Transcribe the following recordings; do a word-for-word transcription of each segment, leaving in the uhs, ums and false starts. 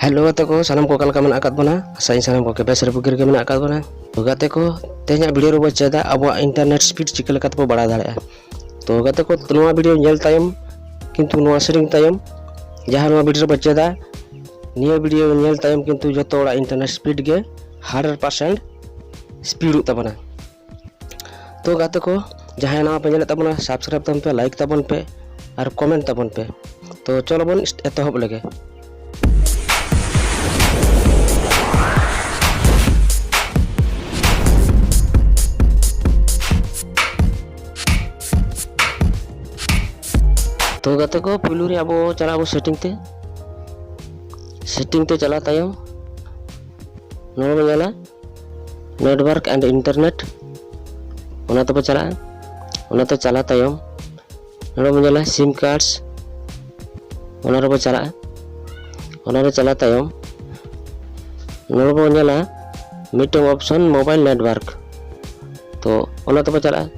Hello ᱜᱟᱛᱮ ᱠᱚ, ᱥᱟᱱᱟᱢ ᱠᱚ ᱚᱠᱟ ᱞᱮᱠᱟ ᱢᱮᱱᱟᱜ ᱟᱠᱟᱫ ᱵᱚᱱᱟ? ᱟᱥᱟᱭᱟᱹᱧ ᱥᱟᱱᱟᱢ ᱠᱚᱜᱮ ᱵᱮᱥ ᱨᱮ ᱵᱩᱜᱤ ᱨᱮᱜᱮ ᱢᱮᱱᱟᱜ ᱟᱠᱟᱫ ᱵᱚᱱᱟ᱾ ᱛᱚ ᱜᱟᱛᱮ ᱠᱚ, ᱛᱮᱦᱮᱧᱟᱜ video ᱨᱮᱵᱚ ᱪᱮᱫᱟ ᱟᱵᱚᱣᱟᱜ internet speed ᱪᱤᱠᱟᱹ ᱞᱮᱠᱟ ᱛᱮᱵᱚ ᱵᱟᱲᱟᱭ ᱫᱟᱲᱮᱭᱟᱜᱼᱟ᱾ ᱛᱚ ᱜᱟᱛᱮ ᱠᱚ, ᱱᱚᱣᱟ video ᱧᱮᱞ ᱛᱟᱭᱚᱢ, ᱠᱤᱱᱛᱩ ᱱᱚᱣᱟ setting ᱛᱟᱭᱚᱢ, ᱡᱟᱦᱟᱸ ᱱᱚᱣᱟ video ᱨᱮᱵᱚ ᱪᱮᱫᱟ, ᱱᱤᱭᱟᱹ video ᱧᱮᱞ ᱛᱟᱭᱚᱢ ᱠᱤᱱᱛᱩ ᱡᱚᱛᱚ ᱦᱚᱲᱟᱜ internet speed ᱜᱮ hundred percent speedᱚᱜ ᱛᱟᱵᱚᱱᱟ᱾ ᱛᱚ ᱜᱟᱛᱮ ᱠᱚ, ᱡᱟᱦᱟᱸᱭ ᱱᱟᱣᱟ ᱯᱮ ᱧᱮᱞᱮᱫ ᱛᱟᱵᱚᱱᱟ, subscribe ᱛᱟᱵᱚᱱ ᱯᱮ, like ᱛᱟᱵᱚᱱ ᱯᱮ ᱟᱨ comment ᱛᱟᱵᱚᱱ ᱯᱮ᱾ ᱛᱚ ᱪᱚᱞᱚ ᱵᱚᱱ ᱮᱛᱚᱦᱚᱵ ᱞᱮᱜᱮ᱾ ᱛᱚ ᱜᱟᱛᱮ ᱠᱚ, ᱯᱩᱭᱞᱩ ᱨᱮ ᱟᱵᱚ ᱪᱟᱞᱟᱜ ᱟᱵᱚ setting ᱛᱮ᱾ Setting ᱛᱮ ᱪᱟᱞᱟᱣ ᱛᱟᱭᱚᱢ ᱱᱚᱰᱮ ᱵᱚᱱ ᱧᱮᱞᱟ network and internet, ᱚᱱᱟ ᱛᱮᱵᱚ ᱪᱟᱞᱟᱜᱼᱟ᱾ ᱚᱱᱟ ᱛᱮ ᱪᱟᱞᱟᱣ ᱛᱟᱭᱚᱢ ᱱᱚᱰᱮ ᱵᱚᱱ ᱧᱮᱞᱟ sim cards, ᱚᱱᱟ ᱨᱮᱵᱚ ᱪᱟᱞᱟᱜᱼᱟ᱾ ᱚᱱᱟ ᱨᱮ ᱪᱟᱞᱟᱣ ᱛᱟᱭᱚᱢ ᱱᱚᱰᱮ ᱵᱚᱱ ᱧᱮᱞᱟ ᱢᱤᱫᱴᱟᱝ option mobile network, ᱛᱚ ᱚᱱᱟ ᱛᱮᱵᱚ ᱪᱟᱞᱟᱜᱼᱟ᱾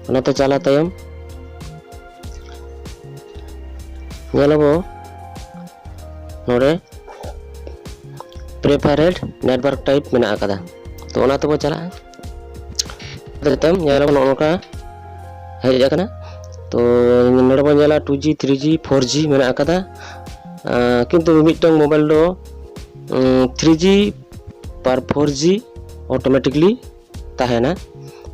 ᱚᱱᱟ ᱛᱮ ᱪᱟᱞᱟᱣ ᱛᱟᱭᱚᱢ ᱧᱮᱞᱟᱵᱚ ᱱᱚᱰᱮ preferred network type ᱢᱮᱱᱟᱜ ᱟᱠᱟᱫᱟ, ᱛᱚ ᱚᱱᱟ ᱛᱮᱵᱚ ᱪᱟᱞᱟᱜᱼᱟ᱾ ᱛᱟᱭᱚᱢ ᱧᱮᱞᱟᱵᱚ ᱱᱚᱜᱼᱚ ᱱᱚᱝᱠᱟ ᱦᱮᱡ ᱟᱠᱟᱱᱟ᱾ ᱛᱚ ᱱᱚᱰᱮ ᱵᱚᱱ ᱧᱮᱞᱟ two G, three G, four G ᱢᱮᱱᱟᱜ ᱟᱠᱟᱫᱟ᱾ ᱟᱸ, ᱠᱤᱱᱛᱩ ᱢᱤᱫᱴᱟᱝ mobile ᱫᱚ, ᱩᱸ, three G per four G automatically ᱛᱟᱦᱮᱱᱟ᱾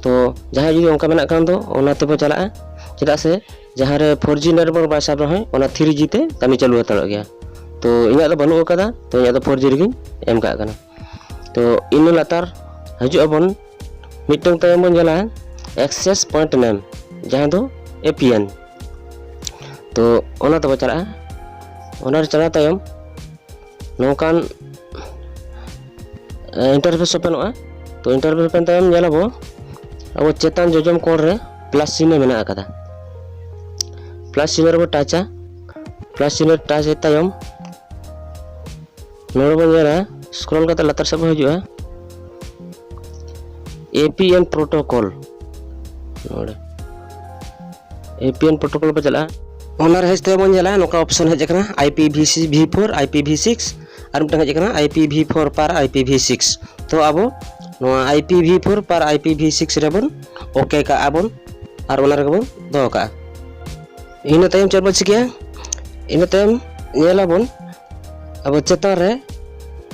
ᱛᱚ ᱡᱟᱦᱟᱸᱭ ᱡᱩᱫᱤ ᱚᱱᱠᱟ ᱢᱮᱱᱟᱜ ᱠᱷᱟᱱ ᱫᱚ ᱚᱱᱟ ᱛᱮᱵᱚ ᱪᱟᱞᱟᱜᱼᱟ, ᱪᱮᱫᱟᱜ ᱥᱮ ᱡᱟᱦᱟᱸ ᱨᱮ four G network ᱵᱟᱭ ᱥᱟᱵ ᱨᱮᱦᱚᱸ ᱚᱱᱟ three G ᱛᱮ ᱠᱟᱹᱢᱤ ᱪᱟᱹᱞᱩ ᱦᱟᱛᱟᱲᱚᱜ ᱜᱮᱭᱟ᱾ ᱛᱚ ᱤᱧᱟᱹᱜ ᱫᱚ ᱵᱟᱹᱱᱩᱜ ᱟᱠᱟᱫᱟ, ᱛᱚ ᱤᱧᱟᱹᱜ ᱫᱚ four G ᱨᱮᱜᱮᱧ ᱮᱢ ᱠᱟᱜ ᱠᱟᱱᱟ᱾ ᱛᱚ ᱤᱱᱟᱹ ᱞᱟᱛᱟᱨ ᱦᱤᱡᱩᱜ ᱟᱵᱚᱱ, ᱢᱤᱫᱴᱟᱝ ᱛᱟᱭᱚᱢ ᱵᱚᱱ ᱧᱮᱞᱟ access point name, ᱡᱟᱦᱟᱸ ᱫᱚ A P N᱾ ᱛᱚ ᱚᱱᱟ ᱛᱮᱵᱚ ᱪᱟᱞᱟᱜᱼᱟ᱾ ᱚᱱᱟ ᱨᱮ ᱪᱟᱞᱟᱣ ᱛᱟᱭᱚᱢ ᱱᱚᱝᱠᱟᱱ, ᱮ, interface openᱚᱜᱼᱟ᱾ ᱛᱚ interface open ᱛᱟᱭᱚᱢ ᱧᱮᱞᱟᱵᱚ ᱟᱵᱚ ᱪᱮᱛᱟᱱ ᱡᱚᱡᱚᱢ ᱠᱚᱬ ᱨᱮ plus ᱪᱤᱱᱦᱟᱹ ᱢᱮᱱᱟᱜ ᱟᱠᱟᱫᱟ᱾ Plus ᱪᱤᱱᱦᱟᱹ ᱨᱮᱵᱚ touchᱟ᱾ Plus ᱪᱤᱱᱦᱟᱹ touch ᱛᱟᱭᱚᱢ ᱱᱚᱰᱮ ᱵᱚᱱ ᱧᱮᱞᱟ, scroll ᱠᱟᱛᱮ ᱞᱟᱛᱟᱨ ᱥᱮᱫ ᱵᱚᱱ ᱦᱤᱡᱩᱜᱼᱟ, A P N protocol᱾ ᱱᱚᱰᱮ A P N protocol ᱵᱚ ᱪᱟᱞᱟᱜᱼᱟ᱾ ᱚᱱᱟ ᱨᱮ ᱦᱮᱡ ᱛᱟᱭᱚᱢ ᱵᱚᱱ ᱧᱮᱞᱟ, ᱱᱚᱝᱠᱟ option ᱦᱮᱡ ᱟᱠᱟᱱᱟ, I P V four, I P v six, ᱟᱨ ᱢᱤᱫᱴᱟᱝ ᱦᱮᱡ ᱟᱠᱟᱱᱟ I P v four per I P v six᱾ ᱛᱚ ᱟᱵᱚ ᱱᱚᱣᱟ I P v four per I P v six ᱨᱮᱵᱚᱱ OK ᱠᱟᱜᱼᱟ ᱵᱚᱱ, ᱟᱨ ᱚᱱᱟ ᱨᱮᱜᱮ ᱵᱚᱱ ᱫᱚᱦᱚ ᱠᱟᱜᱼᱟ᱾ ᱤᱱᱟᱹ ᱛᱟᱭᱚᱢ ᱪᱮᱫ ᱵᱚᱱ ᱪᱤᱠᱟᱹᱭᱟ? ᱤᱱᱟᱹ ᱛᱟᱭᱚᱢ ᱧᱮᱞᱟᱵᱚᱱ ᱟᱵᱚ ᱪᱮᱛᱟᱱ ᱨᱮ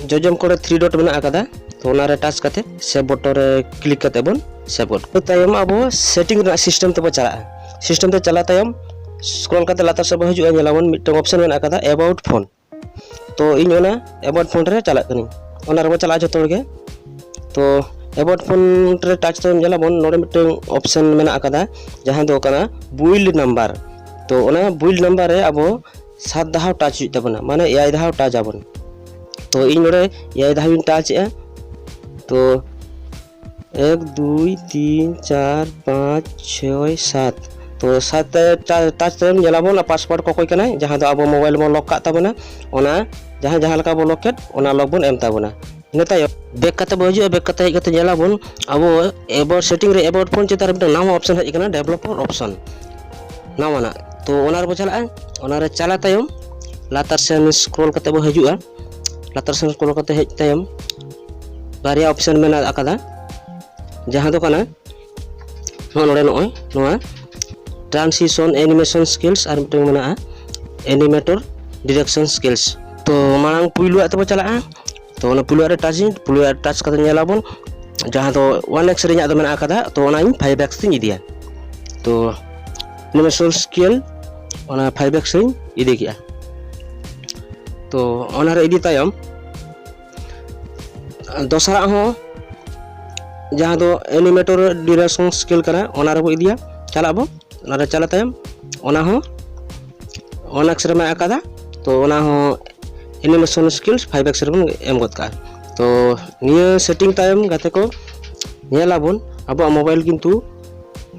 ᱡᱚᱡᱚᱢ ᱠᱚᱬᱮ three dot ᱢᱮᱱᱟᱜ ᱟᱠᱟᱫᱟ, ᱛᱚ ᱚᱱᱟᱨᱮ touch ᱠᱟᱛᱮ save button ᱨᱮ click ᱠᱟᱛᱮ ᱵᱚᱱ save ᱜᱚᱫ᱾ ᱤᱱᱟᱹ ᱛᱟᱭᱚᱢ ᱟᱵᱚ setting ᱨᱮᱱᱟᱜ system ᱛᱮᱵᱚ ᱪᱟᱞᱟᱜᱼᱟ᱾ System ᱛᱮ ᱪᱟᱞᱟᱣ ᱛᱟᱭᱚᱢ scroll ᱠᱟᱛᱮ ᱞᱟᱛᱟᱨ ᱥᱮᱫ ᱵᱚ ᱦᱤᱡᱩᱜᱼᱟ, ᱧᱮᱞᱟᱵᱚᱱ ᱢᱤᱫᱴᱟᱝ option ᱢᱮᱱᱟᱜ ᱟᱠᱟᱫᱟ About Phone᱾ ᱛᱚ ᱤᱧ ᱚᱱᱟ About Phone ᱨᱮ ᱪᱟᱞᱟᱜ ᱠᱟᱹᱱᱟᱹᱧ, ᱚᱱᱟ ᱨᱮᱵᱚ ᱪᱟᱞᱟᱜᱼᱟ ᱡᱷᱚᱛᱚ ᱦᱚᱲ ᱜᱮ᱾ ᱛᱚ About Phone ᱨᱮ touch ᱛᱟᱭᱚᱢ ᱧᱮᱞᱟᱵᱚᱱ ᱱᱚᱰᱮ ᱢᱤᱫᱴᱟᱝ option ᱢᱮᱱᱟᱜ ᱟᱠᱟᱫᱟ, ᱡᱟᱦᱟᱸ ᱫᱚ ᱠᱟᱱᱟ build number᱾ ᱛᱚ ᱚᱱᱟ build number ᱨᱮ ᱟᱵᱚ ᱥᱟᱛ ᱫᱷᱟᱣ touch ᱦᱩᱭᱩᱜ ᱛᱟᱵᱚᱱᱟ, ᱢᱟᱱᱮ ᱮᱭᱟᱭ ᱫᱷᱟᱣ touch ᱟᱵᱚᱱ᱾ ᱛᱚ ᱤᱧ ᱱᱚᱰᱮ ᱮᱭᱟᱭ ᱫᱷᱟᱣ ᱤᱧ touch ᱮᱜᱼᱟ᱾ ᱛᱚ ᱮᱠ, ᱫᱩᱭ, ᱛᱤᱱ, ᱪᱟᱨ, ᱯᱟᱸᱪ, ᱪᱷᱚᱭ, ᱥᱟᱛ᱾ ᱛᱚ ᱥᱟᱛ touch ᱛᱟᱭᱚᱢ ᱧᱮᱞᱟᱵᱚᱱ password ᱚᱠᱚᱭ ᱠᱟᱱᱟᱭ, ᱡᱟᱦᱟᱸ ᱫᱚ ᱟᱵᱚ mobile ᱵᱚᱱ lock ᱠᱟᱜ ᱛᱟᱵᱚᱱᱟ, ᱚᱱᱟ ᱡᱟᱦᱟᱸ ᱡᱟᱦᱟᱸ ᱞᱮᱠᱟ ᱵᱚᱱ lock ᱠᱮᱫ, ᱚᱱᱟ lock ᱵᱚᱱ ᱮᱢ ᱛᱟᱵᱚᱱᱟ᱾ ᱤᱱᱟᱹ ᱛᱟᱭᱚᱢ back ᱠᱟᱛᱮ ᱵᱚ ᱦᱤᱡᱩᱜᱼᱟ᱾ Back ᱠᱟᱛᱮ ᱦᱮᱡ ᱠᱟᱛᱮ ᱧᱮᱞᱟᱵᱚᱱ ᱟᱵᱚ About Setting ᱨᱮ About Phone ᱪᱮᱛᱟᱱ ᱨᱮ ᱢᱤᱫᱴᱟᱝ ᱱᱟᱣᱟ option ᱦᱮᱡ ᱟᱠᱟᱱᱟ, developer option ᱱᱟᱣᱟᱱᱟᱜ᱾ ᱛᱚ ᱚᱱᱟ ᱨᱮᱵᱚ ᱪᱟᱞᱟᱜᱼᱟ᱾ ᱚᱱᱟ ᱨᱮ ᱪᱟᱞᱟᱣ ᱛᱟᱭᱚᱢ ᱞᱟᱛᱟᱨ ᱥᱮᱱ scroll ᱠᱟᱛᱮ ᱵᱚ ᱦᱤᱡᱩᱜᱼᱟ᱾ ᱞᱟᱛᱟᱨ ᱥᱮᱱ scroll ᱠᱟᱛᱮ ᱦᱮᱡ ᱛᱟᱭᱚᱢ ᱵᱟᱨᱭᱟ option ᱢᱮᱱᱟᱜ ᱟᱠᱟᱫᱟ, ᱡᱟᱦᱟᱸ ᱫᱚ ᱠᱟᱱᱟ ᱱᱚᱜᱼᱚ ᱱᱚᱰᱮ ᱱᱚᱜᱼᱚᱭ ᱱᱚᱣᱟ transition animation skills ᱟᱨ ᱢᱤᱫᱴᱟᱝ ᱢᱮᱱᱟᱜᱼᱟ animator direction skills᱾ ᱛᱚ ᱢᱟᱲᱟᱝ ᱯᱩᱭᱞᱩᱣᱟᱜ ᱛᱮᱵᱚ ᱪᱟᱞᱟᱜᱼᱟ᱾ ᱛᱚ ᱚᱱᱟ ᱯᱩᱭᱞᱩᱣᱟᱜ ᱨᱮ touch ᱤᱧ, ᱯᱩᱭᱞᱩᱣᱟᱜ ᱨᱮ touch ᱠᱟᱛᱮ ᱧᱮᱞᱟᱵᱚᱱ ᱡᱟᱦᱟᱸ ᱫᱚ one x ᱨᱮ ᱤᱧᱟᱹᱜ ᱫᱚ ᱢᱮᱱᱟᱜ ᱟᱠᱟᱫᱟ, ᱛᱚ ᱚᱱᱟ ᱤᱧ five x ᱛᱤᱧ ᱤᱫᱤᱭᱟ᱾ ᱛᱚ animation skill ᱚᱱᱟ five x ᱨᱤᱧ ᱤᱫᱤ ᱠᱮᱜᱼᱟ᱾ ᱛᱚ ᱚᱱᱟᱨᱮ ᱤᱫᱤ ᱛᱟᱭᱚᱢ ᱫᱚᱥᱟᱨᱟᱜ ᱦᱚᱸ ᱡᱟᱦᱟᱸ ᱫᱚ animator direction skill ᱠᱟᱱᱟ, ᱚᱱᱟ ᱨᱮᱵᱚ ᱤᱫᱤᱭᱟ᱾ ᱪᱟᱞᱟᱜ ᱟᱵᱚ, ᱚᱱᱟ ᱨᱮ ᱪᱟᱞᱟᱣ ᱛᱟᱭᱚᱢ ᱚᱱᱟ ᱦᱚᱸ one x ᱨᱮ ᱢᱮᱱᱟᱜ ᱟᱠᱟᱫᱟ, ᱛᱚ ᱚᱱᱟ ᱦᱚᱸ animation skills five x ᱨᱮᱵᱚᱱ ᱮᱢ ᱜᱚᱫ ᱠᱟᱜᱼᱟ᱾ ᱛᱚ ᱱᱤᱭᱟᱹ setting ᱛᱟᱭᱚᱢ ᱜᱟᱛᱮ ᱠᱚ ᱧᱮᱞ ᱟᱵᱚᱱ ᱟᱵᱚᱣᱟᱜ mobile ᱠᱤᱱᱛᱩ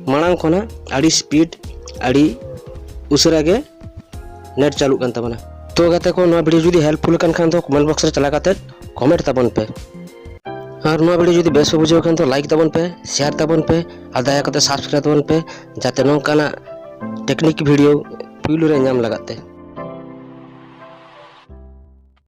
ᱢᱟᱲᱟᱝ ᱠᱷᱚᱱᱟᱜ ᱟᱹᱰᱤ speed, ᱟᱹᱰᱤ ᱩᱥᱟᱹᱨᱟ ᱜᱮ net ᱪᱟᱹᱞᱩᱜ ᱠᱟᱱ ᱛᱟᱵᱚᱱᱟ᱾ ᱛᱚ ᱜᱟᱛᱮ ᱠᱚ, ᱱᱚᱣᱟ video ᱡᱩᱫᱤ helpful ᱠᱟᱱ ᱠᱷᱟᱱ ᱫᱚ comment box ᱨᱮ ᱪᱟᱞᱟᱣ ᱠᱟᱛᱮ comment ᱛᱟᱵᱚᱱ ᱯᱮ᱾ ᱟᱨ ᱱᱚᱣᱟ video ᱡᱩᱫᱤ ᱵᱮᱥ ᱯᱮ ᱵᱩᱡᱷᱟᱹᱣ ᱠᱷᱟᱱ ᱫᱚ like ᱛᱟᱵᱚᱱ ᱯᱮ, share ᱛᱟᱵᱚᱱ ᱯᱮ, ᱟᱨ ᱫᱟᱭᱟ ᱠᱟᱛᱮ subscribe ᱛᱟᱵᱚᱱ ᱯᱮ, ᱡᱟᱛᱮ ᱱᱚᱝᱠᱟᱱᱟᱜ technique video ᱯᱩᱭᱞᱩ ᱨᱮ ᱧᱟᱢ ᱞᱟᱜᱟᱫ ᱛᱮ᱾